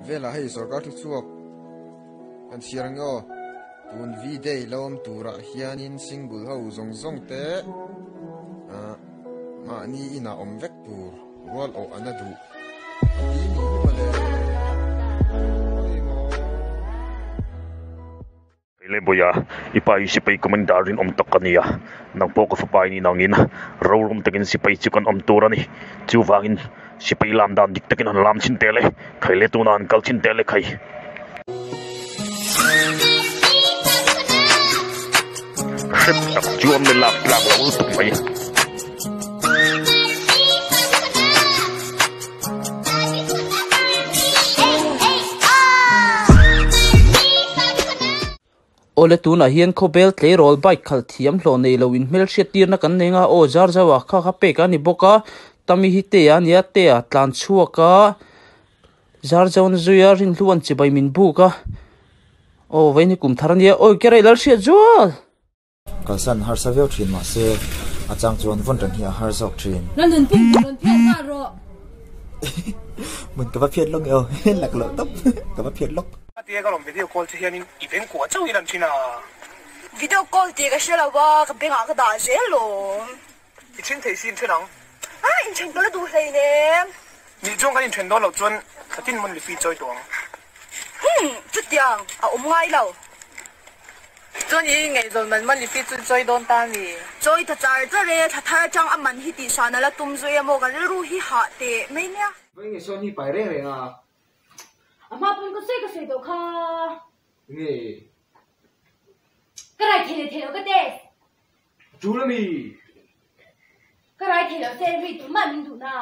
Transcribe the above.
velah hei sorkar thu chhuak kan chhiar ang aw tun V day lo awm turah hianin single ho zawng zawng te ah mahni inah awm vek tur rual awh an a duh a ti nih hi mawle pawimawh. Lei Bawiha, i pa hi sipai commander rinawm tak ka ni a, nang pawh ka fapa i nih nangin rorum takin sipai chu kan awm tur a ni. Chuvangin sipai lam dan dik takin han lam chhin teh le, khai le tunah han kal chhin teh le khai. Hrep tak chuan mi lak tlak lo lutuk mai. Awle tunah hian khawbel tleirawl bike khalh thiam hlawh nei lo in hmelhriat tirna kan nei nga aw zar zauh ah kha kha pek a ni bawk a tami hi te a nia te a tlan chhuak a zar zauh na zui a rinhlu an chibai min buk a aw vawiin hi kum thar a nia awi ke rei lal hriat zual. Kalsan harsa viau thin mahse a chang chuan vawn reng hi a har zawk thin. Na nun pum chu rawn phiat nghal rawh. Mun ka va phiat lawk nge aw, lak loh tawp ka va phiat lawk. A tia ka rawn video call che hianin i beng kuah chauh in an thin a. Video call tih ka hre lo a, ka bengah ka dah zel awm. I then thei si in then ang. A, inthen ka la duh hleinem. Nih chuan kan inthen dawn loh chuan thlatin monthly fee chawi tawh ang. Hum, chutiang a awm ngai lo. Chuan i ngaihzawn man monthly fee chu chawi dawn ta mi? Chawi ta char char e, thla thar atang a man hi tih hran a la tum zui a maw, ka rilru hi hah teh mai nia. Vawi nge sawn hi pai reng reng a. A hma pawn ka sawi ka sawi tawh kha. Nge? Ka rai thei leh thei lo ka test. A tul a mi? Ka rai thei lo se ri tumah min duh na.